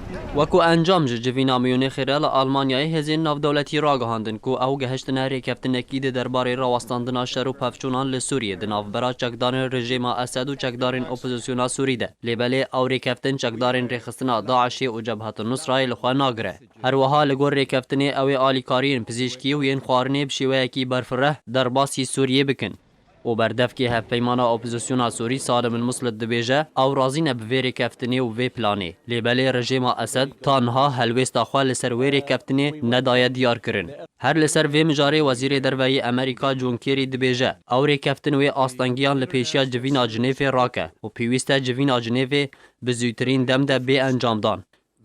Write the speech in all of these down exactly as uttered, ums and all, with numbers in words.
Wekû encam ji civîna Miyûnixê re li Almanyayê hêzên navdewletî ragihandin ku ew gehiştine rêkeftinekî di derbarê rawestandina şer û pevçûnan li Sûriyê di navbera çekdarên rejîma Esed û çekdarên opozisyona Sûrî de. Lê belê ew rêkeftin çekdarên rêxistina DAIŞê û Cebhetin Nusrayê li xwe nagire. Her wiha li gor rêkeftinê ew ê alîkariyên pizîşkî û yên xwarinê bi şêweyekî berfireh derbasî Sûriyê bikin. Û berdevkê hevpeymana opozisyona Sûrî Salim El Muslit dibêje, ew razî ne bi vê rêkeftinê û vê planê. Lê belê rejêma Esed ta niha helwêsta xwe li ser wê rêkeftinê nedaye diyar kirin. Her li ser vê mijarê Wezîrê Derve yê Amerîka John Kerry dibêje, ew rêkeftin wê astengiyan li pêşiya civîna Cinêvê rake û pêwîst e civîna Cinêvê bi zûtirîn dem de bê encamdan.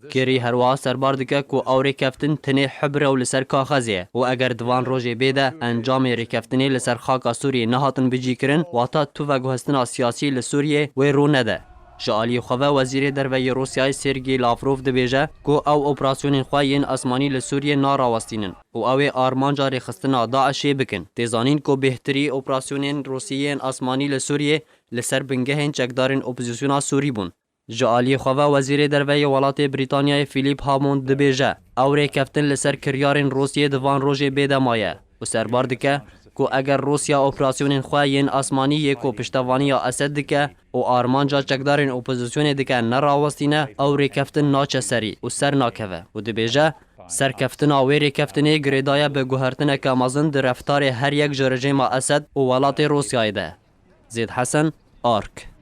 Kerry herwiha serbar dike ku ew rêkeftin tenê hibr e û li ser kaxezê ye û eger di van rojê bê de encamê rêkeftinê li ser xaka Sûriyê nehatin bicîkirin, wata tu veguhestina siyasî li Sûriyê wê rû nede. Ji aliyê xwe ve Wezîrê Derve yê Rûsyayê Sergey Lavrov dibêje ku ew operasyonên xwe yên asmanî li Sûriyê narawestînin û ew ê armanca rêxistina DAIŞê bikin. Tê zanîn ku bêhtirî operasyonên Rûsî yên asmanî li Sûriyê li ser bingehên çekdarên opozisyona Sûrî bûn. Ji aliyê xwe ve Wezîrê Derve yê welatê Brîtanyayê Philip Hammond dibêje, ew rêkeftin li ser kiryarên Rûsiyê di van rojê bê de maye û serbar dike ku eger Rûsya operasyonên xwe yên asmanî yê ku piştevaniya Esed dike û armanca çekdarên opozisyonê dike nerawestîne, ew rêkeftin naçe serî û ser nakeve û dibêje, serkeftina wê rêkeftinê girêdaye bi guhertineke mezin di reftarê her yek ji rejêma Esed û welatê Rûsyayê de. Zêd Hesen, Ark.